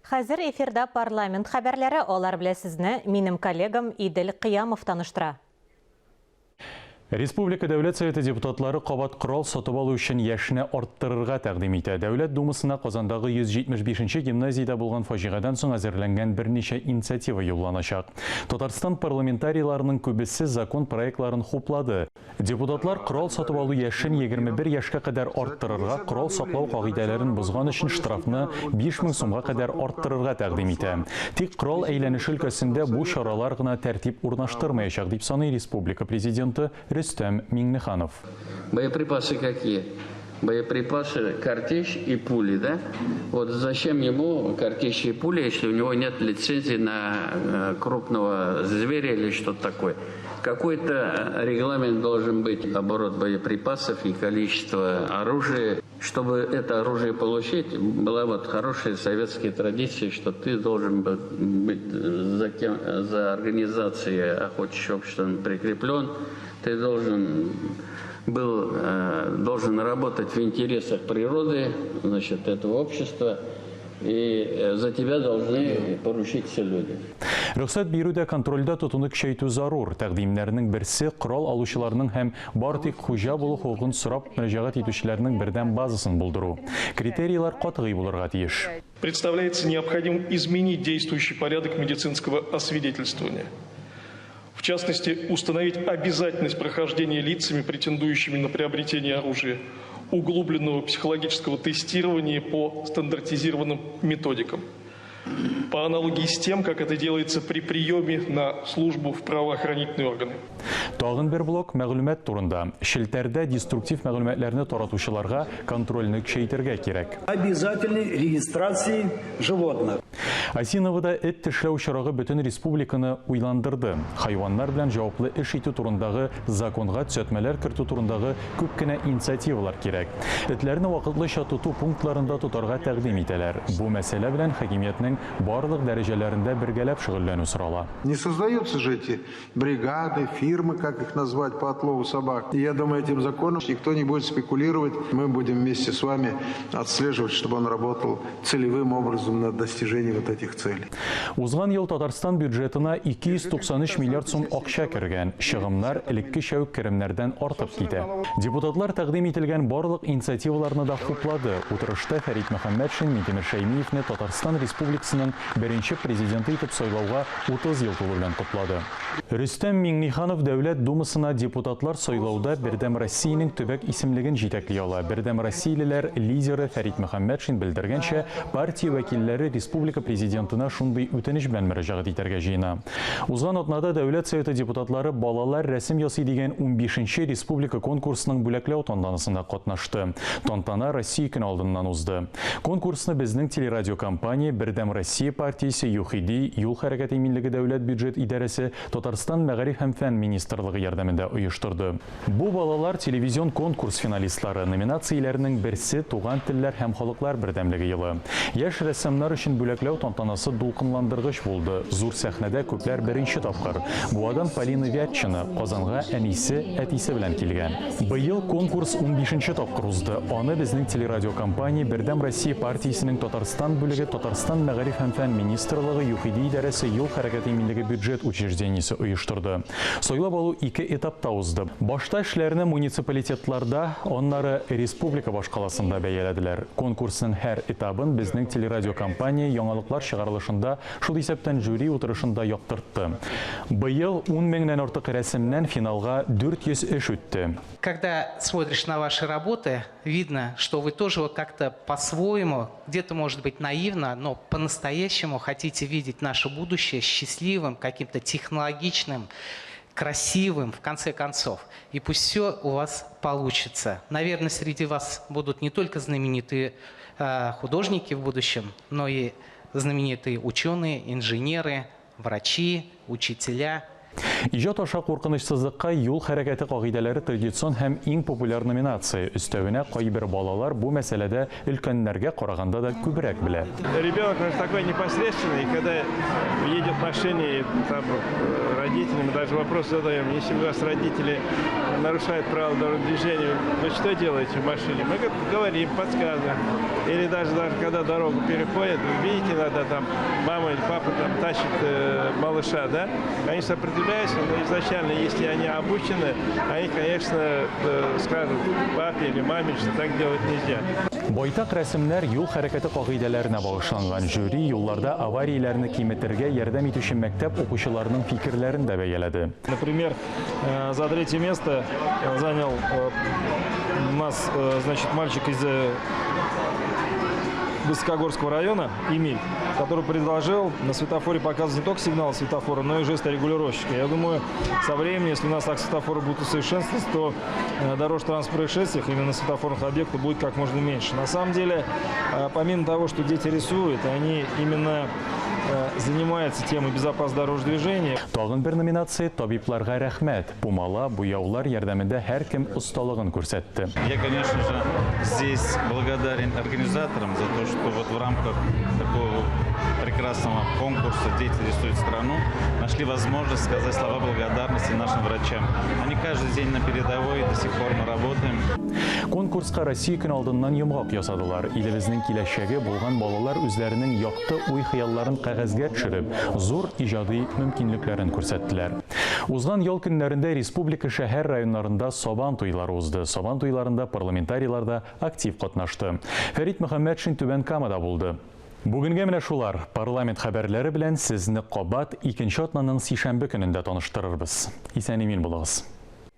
Хәзер эфирда парламент хәбәрләре, алар белән сезне минем коллегам Идел Кыямов таныштыра. Республика Дәүләт Советы депутатлары кабат корал сатып алу өчен яшьне арттырырга тәкъдим итә. Дәүләт Думасына Казандагы 175 нче гимназиядә булган фаҗигадән соң әзерләнгән берничә инициатива юлланачак. Татарстан парламентарийларының күбесе закон проектларын хуплады. Депутатлар корал сатып алу яшен 21 яшькә кадәр арттырырга, корал саклау кагыйдәләрен бозган өчен штрафны 5000 сумга кадәр арттырырга тәкъдим итә. Тик корал әйләнеше өлкәсендә бу чаралар гына тәртип урнаштырмаячак, дип саный республика Президенты Рөстәм Миңнеханов. Боеприпасы какие? Боеприпасы картечь и пули, да? Вот зачем ему картечь и пули, если у него нет лицензии на э, крупного зверя или что-то такое? Какой-то регламент должен быть оборот боеприпасов и количество оружия. Чтобы это оружие получить, была вот хорошая советская традиция, что ты должен быть за, кем, за организацией охотничьего общества прикреплен, ты должен был, э, должен работать в интересах природы, значит, этого общества, и э, за тебя должны поручиться люди. Рөхсәт бирүдә контрольдә тотуны көчәйтү зарур. Тәкъдимнәрнең берсе корал алучыларның һәм бар тик хуҗа булу хокукын сорап мөрәҗәгать итүчеләрнең бердәм базасын булдыру. Критерийлар катгый булырга тиеш. Представляется необходимым изменить действующий порядок медицинского освидетельствования. В частности, установить обязательность прохождения лицами, претендующими на приобретение оружия, углубленного психологического тестирования по стандартизированным методикам. По аналогии с тем, как это делается при приеме на службу в правоохранительные органы. Тагын бер блок мәгълүмат турында. Челтәрдә деструктив мәгълүматларны таратучыларга контрольне көчәйтергә кирәк. Обязательной регистрации животных. Осиновода эт тешләү очрагы бөтен республиканы уйландырды. Хайваннар белән җаваплы эш итү турындагы законга төзәтмәләр кертү турындагы күп кенә инициативалар кирәк. Этләрне вакытлыча тоту пунктларында тотарга тәкъдим итәләр. Бу мәсьәлә белән хакимиятнең барлык дәрәҗәләрендә бергәләп шөгыльләнү сорала. Не создаются же эти бригады, фирмы, как их назвать, по отлову собак. И я думаю, этим законом никто не будет спекулировать. Мы будем вместе с вами отслеживать, чтобы он работал целевым образом на достижение вот этих целей. Узган ел Татарстан бюджетына 293 миллиард сум акча кергән. Чыгымнар элеккечә үк керемнәрдән артып китә. Депутатлар тәкъдим ителгән барлык инициативаларны да хуплады. Утырышта Фәрит Мөхәммәтшин Минтимер Шәймиевне Татарстан Республикасының беренче президенты итеп сайлауга 30 ел тулу белән котлады. Рөстәм Миңнеханов Дәүләт Думасына депутатлар сайлауда Бердәм Россиянең төбәк исемлеген җитәкли ала. Бердәмроссиялеләр лидеры Фәрит Мөхәммәтшин белдергәнчә, партия вәкилләре республика Президентына шундый үтенеч белән мөрәҗәгать итәргә җыена. Узган атнада Дәүләт Советы депутатлары Балалар рәсем ясый дигән унбишенче республика конкурсының бүләкләү тантанасында катнашты. Тантана Россия көне алдыннан узды. Конкурсны безнең телерадиокомпания, Бердәм Россия партиясе, ЮХИДИ, Юл хәрәкәте иминлеге дәүләт бюджет идарәсе, Татарстан Мәгариф һәм фән министрлыгы ярдәмендә оештырды. Бу балалар телевизион конкурс финалистлары, номинацияләрнең берсе Туган телләр һәм халыклар бердәмлеге елы. Яшь рәссамнар өчен бүләкләү тантанасы дулкынландыргыч булды. Зур сәхнәдә күпләр беренче тапкыр. Буадан Полина Вятчина Казанга әнисе, әтисе белән килгән. Быел конкурс унбишенче тапкыр узды. Аны безнең телерадиокомпания, Бердәм Россия партиясенең Татарстан бүлеге, Татарстан Мәгариф һәм фән министрлыгы, ЮХИДИ идарәсе, Юл хәрәкәте иминлеге бюджет учреждениесе оештырды. Сайлап алу ике этапта узды. Башта эшләрне муниципалитетларда, аннары республика башкаласында бәяләделәр. Конкурсның һәр этабын безнең телерадиокомпания яңалыклар чыгарылышында, шул исәптән жюри утырышында яктыртты. Быел ун меңнән артык рәсемнән финалга 400 эш үтте. Когда смотришь на ваши работы, видно, что вы тоже вот как-то по-своему, где-то, может быть, наивно, но по-настоящему хотите видеть наше будущее счастливым, каким-то технологичным, красивым, в конце концов. И пусть все у вас получится. Наверное, среди вас будут не только знаменитые э, художники в будущем, но и знаменитые ученые, инженеры, врачи, учителя. Иҗат аша куркынычсызлыкка юл хәрәкәте кагыйдәләре традицион һәм иң популяр номинация. Өстәвенә, кайбер балалар бу мәсьәләдә өлкәннәргә караганда да күбрәк белә. Ребенок он же такой непосредственный, когда едет в машине, там родители, мы даже вопрос задаем, если у вас родители нарушают правила дорожного движения, вы что делаете в машине? Мы говорим, подсказываем. Или даже, даже когда дорогу переходят, вы видите, иногда там мама или папа там тащит малыша, да? Они сопротивляются, но изначально, если они обучены, они, конечно, скажут папе или маме, что так делать нельзя. Байтак рәсемнәр юл хәрәкәте кагыйдәләренә багышланган. Жюри юлларда аварияләрне киметергә ярдәм итүче мәктәп укучыларының фикерләрен дә бәяләде. Например, за третье место занял у нас, значит, мальчик из Высокогорского района, Эмиль, который предложил на светофоре показывать не только сигнал светофора, но и жесты регулировщика. Я думаю, со временем, если у нас так светофоры будут усовершенствоваться, то дорожно-транспортных происшествиях именно светофорных объектов будет как можно меньше. На самом деле, помимо того, что дети рисуют, они именно занимаются темой безопасного дорожного движения. Тагын бер номинация «Табибларга рәхмәт». Пумала, буяулар ярдәмендә һәркем осталыгын күрсәтте. Я, конечно же, здесь благодарен организаторам за то, что вот в рамках такого прекрасного конкурса «Дети рисуют страну» нашли возможность сказать слова благодарности нашим врачам. Они каждый день на передовой, до сих пор мы работаем. Конкурска Россия көне алдыннан йомгак ясадылар. Илебезнең киләчәге булган балалар үзләренең якты уй-хыялларын кәгазьгә төшереп, зур иҗади мөмкинлекләрен күрсәттеләр. Узган ял көннәрендә республика шәһәр районнарында Сабан туйлары узды. Сабан туйларында парламентарийлар да актив катнашты. Фәрит Мөхәммәтшин Түбән Камада булды. Бүгенгә менә шулар. Парламент хәбәрләре белән сезне кабат икенче атнаның сишәмбе көнендә таныштырырбыз. Исән-имин булыгыз.